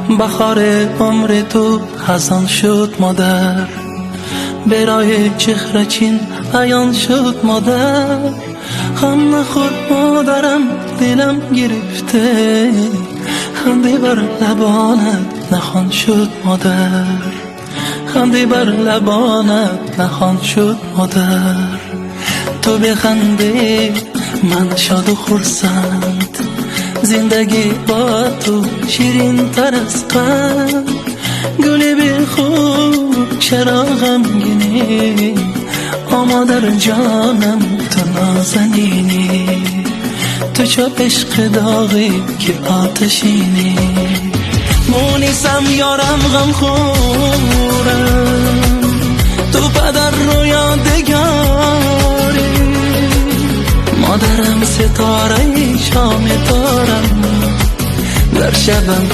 Баҳори умри ту хазон шуд, модар. Берои чеҳра чин аён шуд, модар. Ғам нахӯр, модарам, дилам гирифта. Ханде бар лабонат нахон шуд, модар. Ханде бар лабонат нахон шуд, модар. Ту бихандӣ, ман шоду хурсанд. Зиндагӣ бо ту ширинтар аз қанд. Гули бехуд, чаро ғамгинӣ? О модар ҷонам, ту нозанинӣ. Ту чу ишқи доғӣ, ки оташинӣ. Мунисам, ёрам, ғамхӯрам. Ту падар рӯёдигарӣ. Модарам, ситораи шоми торам, дар шабам.